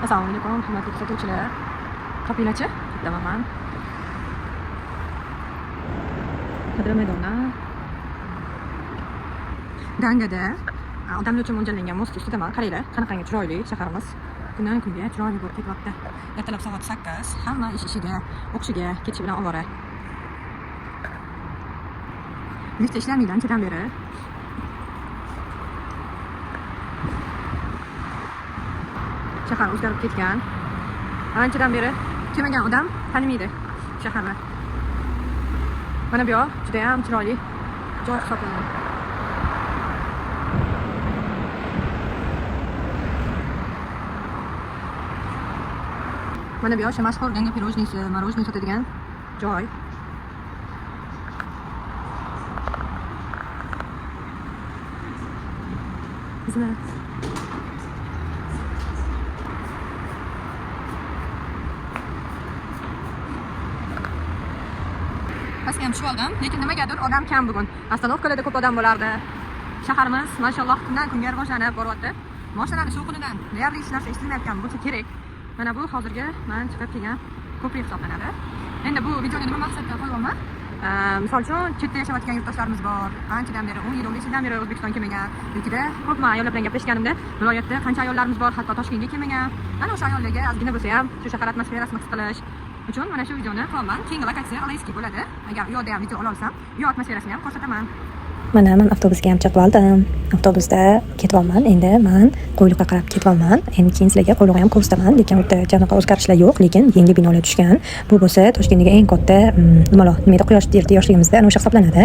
Assalomu alaykum, hurmatli kuzatuvchilar. Topinglarchi, bittaman man. Qadra maydoni. Gangada odamlar uchun mo'ljallangan most ustidaman. Qaranglar, qanaqangi chiroyli shaharimiz. Kundan kunga chiroyli bo'lib ketyapti. Ertalab soat 8, hamma ish ishiga, o'qishiga ketishi bilan ovora. Liftda ishlamaydi anchadan beri. Shahar o'zgarib ketgan. Anchadan beri kelmagan odam tanimaydi shaharni. Mana bu yoq juda ham chiroyli joy hisoblanadi. Mana bu yoq o'sha mashhur Ganga pirojnisi, мороженое sotadigan joy. Xizmat. Pastga ham tushib oldim, lekin nimagadir odam kam bugun. Остановка larda ko'p odam bo'lardi. Shaharimiz, mashalloh, kundan kunga rivojlanib boryapti. Mashinalarning shovqinidan deyarli hech narsa eshitilmayotgan bo'lsa kerak. Mana bu hozirgi men chiqib kelgan ko'prik hisoblanadi. Endi bu videoni nima maqsadda qo'yyapman? Misol uchun, chetda yashayotgan yurtdoshlarimiz bor. Anchadan beri, 10 yil, 15 yildan beri O'zbekistonga kelmagan. Yokida ko'p man ayollar bilan gaplashganimda, viloyatda qancha ayollarimiz bor, hatto Toshkentga kelmagan. Ana o'sha ayollarga ozgina bo'lsa ham shu shahar atmosferasini his qilish uchun mana shu videoni qilyapman. Keyingi lokatsiya Alayskiy bo'ladi. Agar u yoqda ham video ola olsam, u yoq atmosferasini ham ko'rsataman. Mana man avtobusga ham chiqib oldim. Avtobusda ketyapman. Endi man Qo'yliqqa qarab ketyapman. Endi keyin sizlarga Qo'yliqni ham ko'rsataman. Lekin u yerda anaqa o'zgarishlar yo'q, lekin yangi binolar tushgan. Bu bo'lsa Toshkentdagi eng katta nimalar, nima edi, quyosh derdi yoshligimizda, ana o'sha hisoblanadi.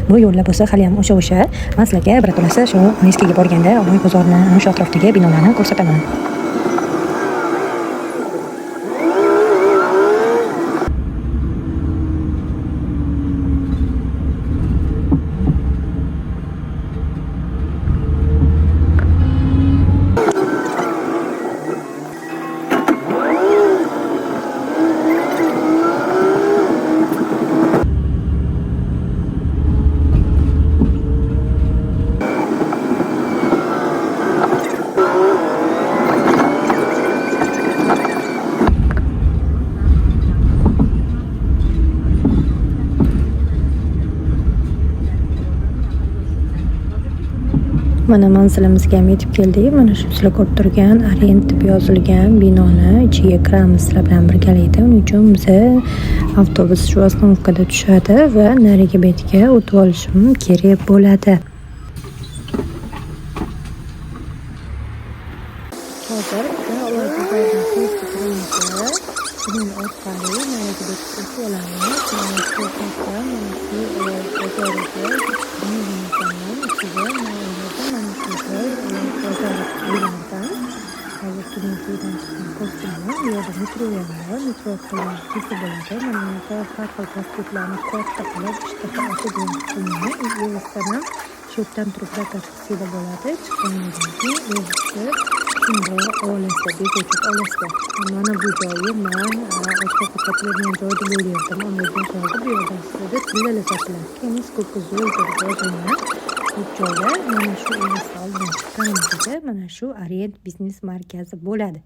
Bu yo'llar bo'lsa hali ham o'sha. Man sizlarga birato'lasi shu Mayskiyga borganda Oloy bozorni, ana o'sha atrofdagi binolarni ko'rsataman. Mana manzilimizga ham yetib keldik. Mana shu sizlar ko'rib turgan Orient deb yozilgan binoni ichiga kiramiz sizlar bilan birgalikda. Uning uchun biza avtobus shu остановка da tushadi va narigi betiga o'tib olishim kerak bo'ladi. Hozir Oloy bozoridan poyezdga kiramiz. Buning orqali narigi betga o'tib olamiz. Mana shu to'xta, mana shu Oloy bozoriga kirmagan ichiga mana u yerda mana shu joy Oloy bozori degandan. Hozir studentlikdan chiqqan kostyumim. Bu yerda metro ham bor. Metro orqali kelsa bo'ladi. Mana bunaqa har xil pasportlarni katta qilib ishtaha ochadigan qismini Evosdan ham shu yerdan turib zakaz qilsanglar bo'ladi. Chiqqandan keyin o'zi shunday olasizlar, bezovta olasizlar. Mana bu joyi man oziq ovqat sotiladigan joy deb o'ylayaptim. Amazon joyida bu yerda aslida tillalar sotiladi. Keyin сколько золото deb yozilgan bu joyda mana shu Evosni oldidan chiqqanimizda mana shu Orient biznes markazi bo'ladi.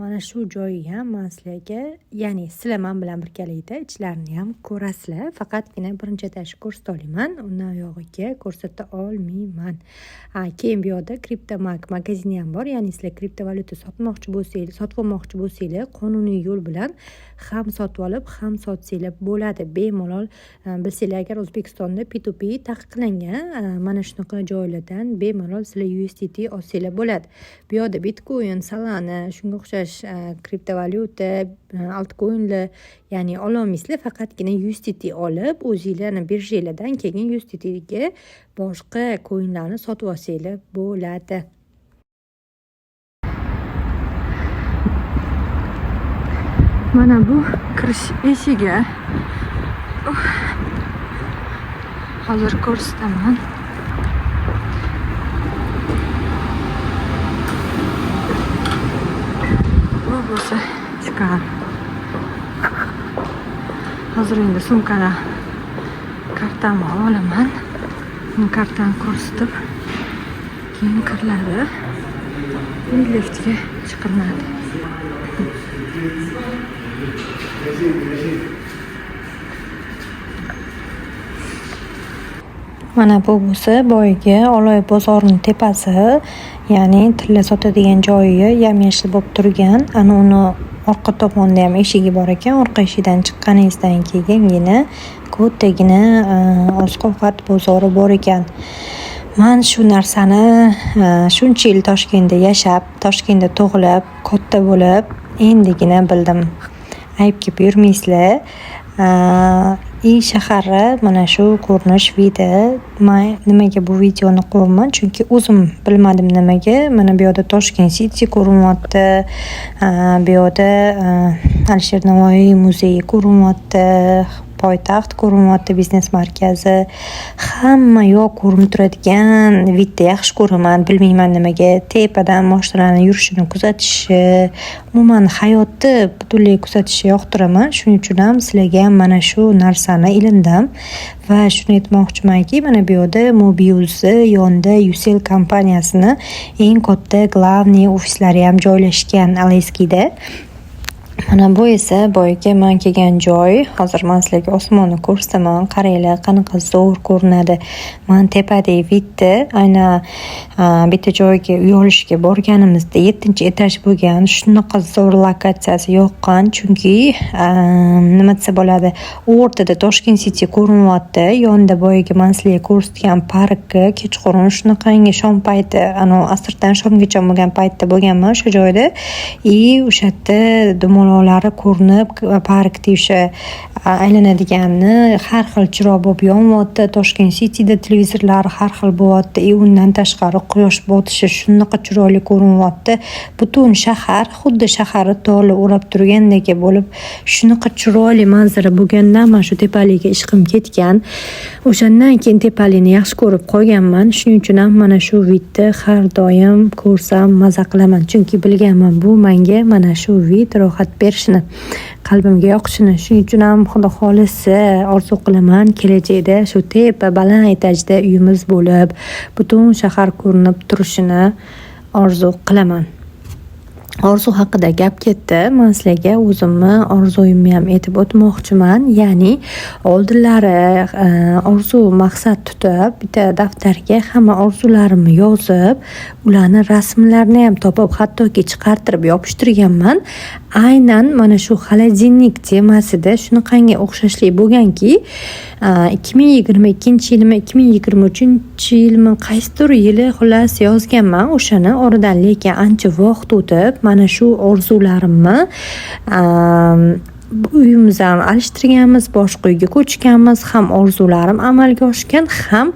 Mana shu joyi ham man sizlarga, ya'ni sizlar man bilan birgalikda ichlarini ham ko'rasizlar. Faqatgina birinchi etajni ko'rsata olaman, undan uyog'iga ko'rsata olmayman. Ha, keyin bu yoqda Kriptomak magazini ham bor, ya'ni sizlar kriptovalyuta sotmoqchi bo'lsanglar, sotib olmoqchi bo'lsanglar, qonuniy yo'l bilan ham sotib olib, ham sotsanglar bo'ladi. Bemalol bilsanglar, agar O'zbekistonda P2P taqiqlangan, mana shunaqa joylardan bemalol sizlar USDT olsanglar bo'ladi. Bu yoqda Bitcoin, Solana, shunga o'xshash kriptovalyuta, altcoinlar, ya'ni ololmaysizlar, faqatgina USDT olib, o'zinglarni birjalardan keyin USDT ga boshqa coinlarni sotib olsanglar bo'ladi. Mana bu kirish eshigi. Hozir ko'rsataman. Bu bo'lsa chiqar. Hozir endi sumkani kartamni olaman. Kartani ko'rsatib keyin kiriladi. Liftga chiqilinadi. Mana bu bo'lsa boyagi Oloy bozorining tepasi, ya'ni tilla sotadigan joyi yam-yashil bo'lib turgan. Ana uni orqa tomonda ham eshigi bor ekan. Orqa eshigidan chiqqaningizdan keyingina kattagina oziq-ovqat bozori bor ekan. Man shu narsani shuncha yil Toshkentda yashab, Toshkentda tug'ilib, katta bo'lib, endigina bildim. Aybga buyurmaysizlar. И shaharni mana shu ko'rinish вид i. Man nimaga bu videoni qo'yapman? Chunki o'zim bilmadim nimaga. Mana bu yoqda Toshkent City ko'rinyapti. Bu yoqda Alisher Navoiy muzeyi ko'rinyapti. Poytaxt ko'rinyapti, biznes markazi. Hamma yoq ko'rinib turadigan вид ni yaxshi ko'raman. Bilmayman nimaga. Tepadan moshinalarni yurishini kuzatishni, umuman hayotni butunlay kuzatishni yoqtiraman. Shuning uchun ham sizlarga ham mana shu narsani ilindim. Va shuni aytmoqchimanki, mana bu yoqda Mobiuzni yonida Ucell kompaniyasini eng katta главный ofislari ham joylashgan Aleyskiyda. Mana bu esa boyagi man kelgan joy. Hozir man sizlarga osmonni ko'rsataman. Qaranglar, qanaqa zo'r ko'rinadi. Man tepadagi вид ni aynan bitta joyga uy olishga borganimizda 7-этаж bo'lgan. Shunaqa zo'r lokatsiyasi yoqqan. Chunki nima desa bo'ladi, o'rtada Toshkent City ko'rinyapti. Yonida boyagi man sizlarga ko'rsatgan parkka kechqurun shunaqangi shom payti, anavi asrdan shomgacha bo'lgan paytda bo'lganman o'sha joyda. И o'sha yerda dumaloqlari ko'rinib, parkda o'sha aylanadiganni har xil chiroq bo'lib yonyapti. Toshkent Cityda televizorlari har xil bo'lyapti. И undan tashqari quyosh botishi shunaqa chiroyli ko'rinyapti. Butun shahar xuddi shaharni tog'lar o'rab turgandek bo'lib, shunaqa chiroyli manzara bo'lgandan man shu tepalikka ishqim ketgan. O'shandan keyin tepalikni yaxshi ko'rib qolganman. Shuning uchun ham mana shu вид ni har doim ko'rsam maza qilaman. Chunki bilganman, bu menga mana shu вид rohat berishini, qalbimga yoqishini. Shuning uchun ham, Xudo xohlasa, orzu qilaman, kelajakda shu tepa baland этаж da uyimiz bo'lib, butun shahar ko'rinib turishini orzu qilaman. Orzu haqida gap ketdi. Man sizlarga o'zimni orzuyimni ham aytib o'tmoqchiman. Ya'ni oldinlari orzu maqsad tutib, bitta daftarga hamma orzularimni yozib, ularni rasmlarini ham topib, hattoki chiqartirib yopishtirganman. Aynan mana shu холодильник temasida shunaqangi o'xshashlik bo'lganki, 2022-yilmi, 2023-yilmi, qaysidir yili, xullas, yozganman o'shani. Oradan lekin ancha vaqt o'tib, mana shu orzularimni uyimizni ham alishtirganmiz, boshqa uyga ko'chganmiz, ham orzularim amalga oshgan, ham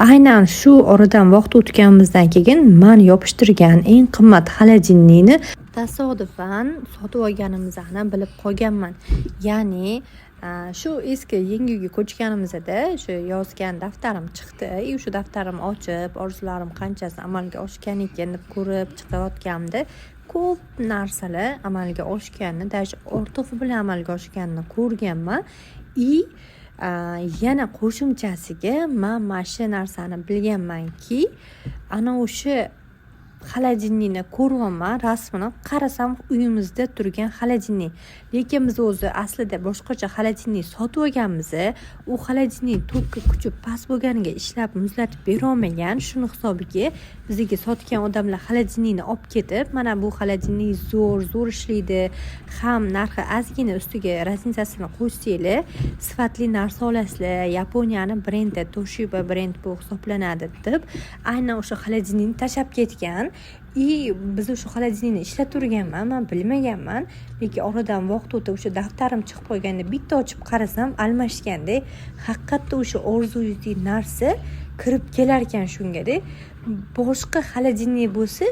aynan shu oradan vaqt o'tganimizdan keyin man yopishtirgan eng qimmat холодильник ni tasodifan sotib olganimizni bilib qolganman. Ya'ni shu eski yangi uyga ko'chganimizda shu yozgan daftarim chiqdi. И o'sha daftarimni ochib, orzularim qanchasi amalga oshgan ekan deb ko'rib chiqayotganimda ko'p narsalar amalga oshganini, даже ortig'i bilan amalga oshganini ko'rganman. И yana qo'shimchasiga man mana shu narsani bilganmanki, ana o'sha холодильник ni ko'ryapman rasmini, qarasam, uyimizda turgan холодильник. Lekin biz o'zi aslida boshqacha холодильник sotib olganmiz. U холодильник tokka kuchi past bo'lganiga ishlab muzlatib berolmagan. Shuni hisobiga bizga sotgan odamlar холодильник ni olib ketib, mana bu холодильник zo'r, zo'r ishlaydi, ham narxi ozgina ustiga разница sini qo'shsanglar, sifatli narsa olasizlar, Yaponiyani brendi, Toshiba brend bu hisoblanadi, deb aynan o'sha холодильник ni tashlab ketgan. И biz o'sha холодильник ni ishlataverganman, man bilmaganman. Lekin oradan vaqt o'tib o'sha daftarim chiqib qolganda bitta ochib qarasam, almashganda. Haqiqatda o'sha orzuyuzdagi narsa kirib kelar ekan shungada. Boshqa холодильник bo'lsa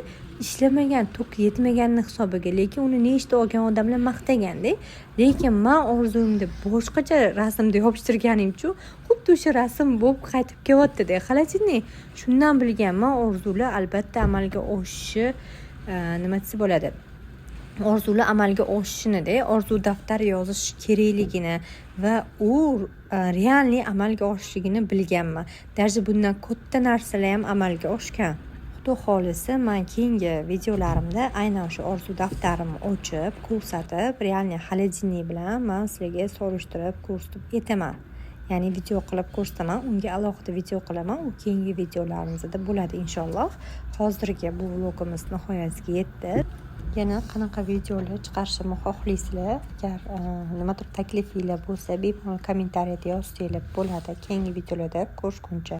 ishlamagan, tok yetmaganini hisobiga, lekin uni nechta olgan odamlar maqtaganda. Lekin man orzumni boshqacha rasmda yopishtirganim uchun xuddi o'sha rasm bo'lib qaytib kelyaptida холодильник. Shundan bilganman, orzular albatta amalga oshishi, nima desa bo'ladi, orzular amalga oshishinida orzu daftari yozish kerakligini va u реальный amalga oshishligini bilganman. Даже bundan katta narsalar ham amalga oshgan. Xudo xohlasa, man keyingi videolarimda aynan shu orzu daftarimni ochib, ko'rsatib, реальный холодильник bilan man sizlarga solishtirib ko'rsatib aytaman. Ya'ni video qilib ko'rsataman, unga alohida video qilaman. U keyingi videolarimizda bo'ladi, inshaalloh. Hozirgi bu vlogimiz nihoyasiga yetdi. Yana qanaqa videolar chiqarishimni xohlaysizlar? Agar nimadir taklifinglar bo'lsa, bemalol kommentariyada yozsanglar bo'ladi. Keyingi videolarda ko'rishguncha.